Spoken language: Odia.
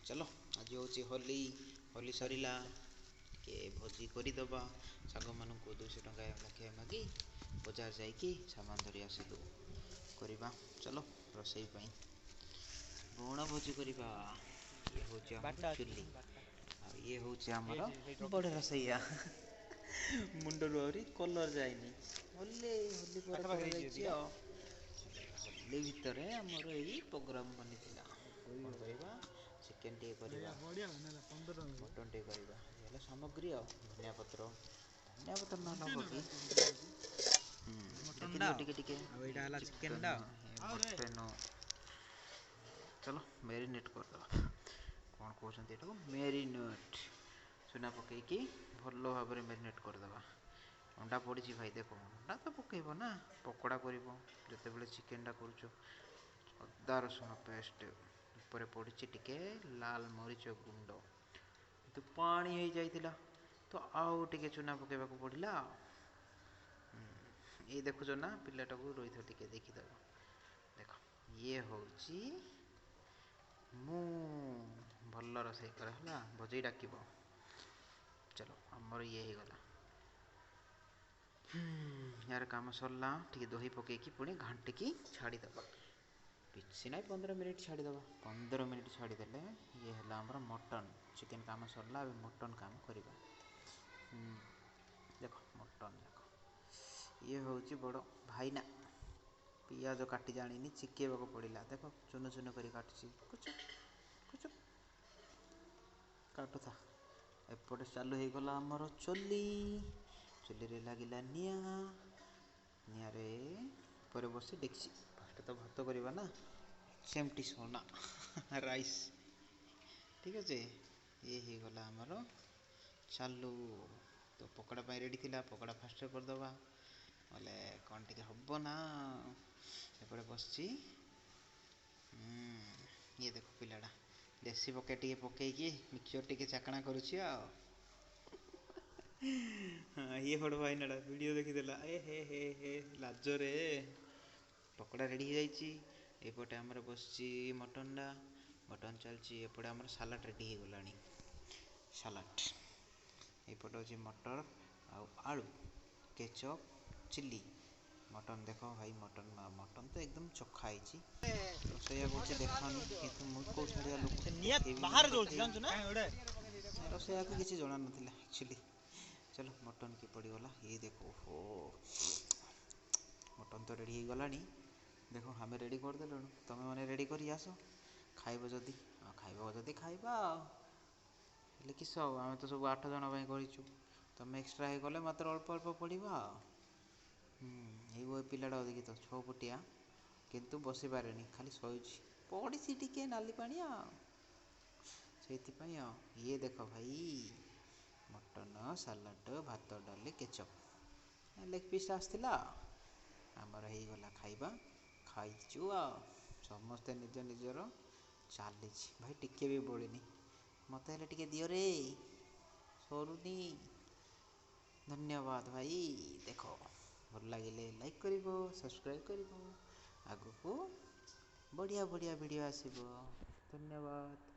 ଚାଲ, ଆଜି ହେଉଛି ହୋଲି। ହୋଲି ସରିଲା, ଟିକେ ଭୋଜି କରିଦେବା। ସାଙ୍ଗମାନଙ୍କୁ 200 ଟଙ୍କା ଲେଖାଏଁ ମାଗି ବଜାର ଯାଇକି ସାମାନ ଧରି ଆସିଲୁ। କରିବା ଚାଲ ରୋଷେଇ ପାଇଁ, ବଣଭୋଜି କରିବା। ଇଏ ହେଉଛି ଆମର ଚୁଲି ଆଉ ଇଏ ହେଉଛି ଆମର ବଡ଼ ରୋଷେଇଆ। ମୁଣ୍ଡରୁ ଆହୁରି କଲର୍ ଯାଇନି, ହୋଲି ହୋଲି ପରେ ଯାଇଛି। ଆଉ ହୋଲି ଭିତରେ ଆମର ଏଇ ପ୍ରୋଗ୍ରାମ୍ ବନିଥିଲା। କ'ଣ କରିବା? ଚିକେନ୍ ଟିକେ କରିବା, ମଟନ୍ ଟିକେ କରିବା। ହେଲା ସାମଗ୍ରୀ ଆଉ ଧନିଆ ପତ୍ର। ଧନିଆ ପତ୍ର ନହେଲେ ହବ କି? ଦେଖିଦିଅ ଟିକେ ଟିକେ। ଏଇଟା ହେଲା ଚିକେନଟା, ମଟନ୍। ଚାଲ ମ୍ୟାରିନେଟ୍ କରିଦେବା। କ'ଣ କହୁଛନ୍ତି ଏଟାକୁ? ମ୍ୟାରିନେଟ୍। ଚୁନା ପକେଇକି ଭଲ ଭାବରେ ମ୍ୟାରିନେଟ୍ କରିଦେବା। ଅଣ୍ଡା ପଡ଼ିଛି ଭାଇ, ଦେଖ। ଅଣ୍ଡା ତ ପକେଇବ ନା, ପକୋଡ଼ା କରିବ ଯେତେବେଳେ ଚିକେନଟା କରୁଛ। ଅଦା ରସୁଣ ପେଷ୍ଟ ଉପରେ ପଡ଼ିଛି, ଟିକେ ଲାଲ ମରିଚ ଗୁଣ୍ଡ। କିନ୍ତୁ ପାଣି ହେଇଯାଇଥିଲା ତ ଆଉ ଟିକେ ଚୁନା ପକେଇବାକୁ ପଡ଼ିଲା। ଏଇ ଦେଖୁଛ ନା ପିଲାଟାକୁ? ରହିଥିବ ଟିକେ, ଦେଖିଦେବ। ଦେଖ, ଇଏ ହେଉଛି ମୁଁ। ଭଲ ରୋଷେଇ କରେ, ହେଲା? ଭୋଜି ଡାକିବ। ଚଲୋ, ଆମର ଇଏ ହେଇଗଲା। ୟାର କାମ ସରିଲା। ଟିକେ ଦହି ପକେଇକି ପୁଣି ଘାଣ୍ଟିକି ଛାଡ଼ିଦେବା। କିଛି ନାହିଁ, 15 ମିନିଟ୍ ଛାଡ଼ିଦେବା। 15 ମିନିଟ୍ ଛାଡ଼ିଦେଲେ ଇଏ ହେଲା ଆମର ମଟନ୍। ଚିକେନ୍ କାମ ସରିଲା, ଏବେ ମଟନ୍ କାମ କରିବା। ଦେଖ ମଟନ୍ ଦେଖ। ଇଏ ହେଉଛି ବଡ଼ ଭାଇନା। ପିଆଜ କାଟି ଜାଣିନି, ଶିଖେଇବାକୁ ପଡ଼ିଲା। ଦେଖ, ଚୁନ ଚୁନ କରି କାଟୁଛି। କୁଚୁ କୁଚୁ କାଟୁଥା। ଏପଟେ ଚାଲୁ ହେଇଗଲା ଆମର ଚୁଲି। ଚୁଲିରେ ଲାଗିଲା ନିଆଁ। ନିଆଁରେ ଉପରେ ବସି ଡେକ୍ଚି। ଫାଷ୍ଟ ତ ଭାତ କରିବା ନା, ସେମଟି ସୋନା ରାଇସ୍। ଠିକ୍ ଅଛି, ଇଏ ହେଇଗଲା ଆମର ଚାଲୁ। ତ ପକୋଡ଼ା ପାଇଁ ରେଡ଼ି ଥିଲା। ପକୋଡ଼ା ଫାଷ୍ଟରେ କରିଦେବା, ବୋଲେ କ'ଣ ଟିକେ ହବ ନା। ଏପଟେ ବସିଛି। ଇଏ ଦେଖ ପିଲାଟା, ଦେଶୀ ପକେଟ ଟିକେ ପକେଇକି ମିକ୍ସଚର୍ ଟିକେ ଚାକଣା କରୁଛି। ଆଉ ହଁ, ଇଏ ବଡ଼ ଭାଇନାଟା ଭିଡ଼ିଓ ଦେଖିଦେଲା। ଏ ହେ ହେ ହେ, ଲାଜରେ। ପକୋଡ଼ା ରେଡ଼ି ହେଇଯାଇଛି। ଏପଟେ ଆମର ବସିଛି ମଟନଟା, ମଟନ୍ ଚାଲିଛି। ଏପଟେ ଆମର ସାଲାଡ଼ ରେଡ଼ି ହେଇଗଲାଣି, ସାଲାଡ଼। ଏପଟେ ଅଛି ମଟର ଆଉ ଆଳୁ, କେଚପ୍, ଚିଲି। ମଟନ୍ ଦେଖ ଭାଇ, ମଟନ୍ ମଟନ୍ ତ ଏକଦମ ଚୋଖା ହେଇଛି। ରୋଷେଇଆ କହୁଛି ଦେଖାନି, କିନ୍ତୁ ମୁଁ କେଉଁ ଛାଡ଼ିଆ ଲୋକ? ନିଆଁ ବାହାରେ ଜଳୁଛି, ଜାଣିଛୁ ନା? ରୋଷେଇଆକୁ କିଛି ଜଣା ନଥିଲା ଆକ୍ଚୁଆଲି। ଚलो, ମଟନ୍ କି ପଡ଼ିଗଲା। ଇଏ ଦେଖ, ଓହୋ, ମଟନ୍ ତ ରେଡ଼ି ହେଇଗଲାଣି। ଦେଖ, ଆମେ ରେଡ଼ି କରିଦେଲୁଣୁ। ତମେ ମାନେ ରେଡ଼ି କରି ଆସ ଖାଇବ ଯଦି। ଆଉ ଖାଇବ ଯଦି ଖାଇବା। ଆଉ ହେଲେ କିସ ହବ, ଆମେ ତ ସବୁ 8 ଜଣ ପାଇଁ କରିଛୁ। ତମେ ଏକ୍ସଟ୍ରା ହେଇଗଲେ ମାତ୍ର ଅଳ୍ପ ଅଳ୍ପ ପଡ଼ିବ। ଆଉ ଏଇ ବହି ପିଲାଟା ଦେଖି ତ, 6 ଫୁଟିଆ, କିନ୍ତୁ ବସିପାରେନି, ଖାଲି ଶୋଉଛି। ପଡ଼ିଛି ଟିକେ ନାଲି ପାଣି, ଆଉ ସେଇଥିପାଇଁ। ଆଉ ଇଏ ଦେଖ ଭାଇ, ମଟନ୍, ସାଲାଡ଼, ଭାତ, ଡାଲି, କେଚପ୍, ଲେଗ୍ ପିସ୍ ଆସିଥିଲା। ଆମର ହେଇଗଲା ଖାଇବା, ଖାଇଛୁ ଆଉ ସମସ୍ତେ ନିଜ ନିଜର ଚାଲିଛି। ଭାଇ, ଟିକେ ବି ବଳିନି, ମୋତେ ହେଲେ ଟିକେ ଦିଅରେ, ସରୁନି। ଧନ୍ୟବାଦ ଭାଇ। ଦେଖ, ଭଲ ଲାଗିଲେ ଲାଇକ୍ କରିବ, ସବସ୍କ୍ରାଇବ୍ କରିବ। ଆଗକୁ ବଢ଼ିଆ ବଢ଼ିଆ ଭିଡ଼ିଓ ଆସିବ। ଧନ୍ୟବାଦ।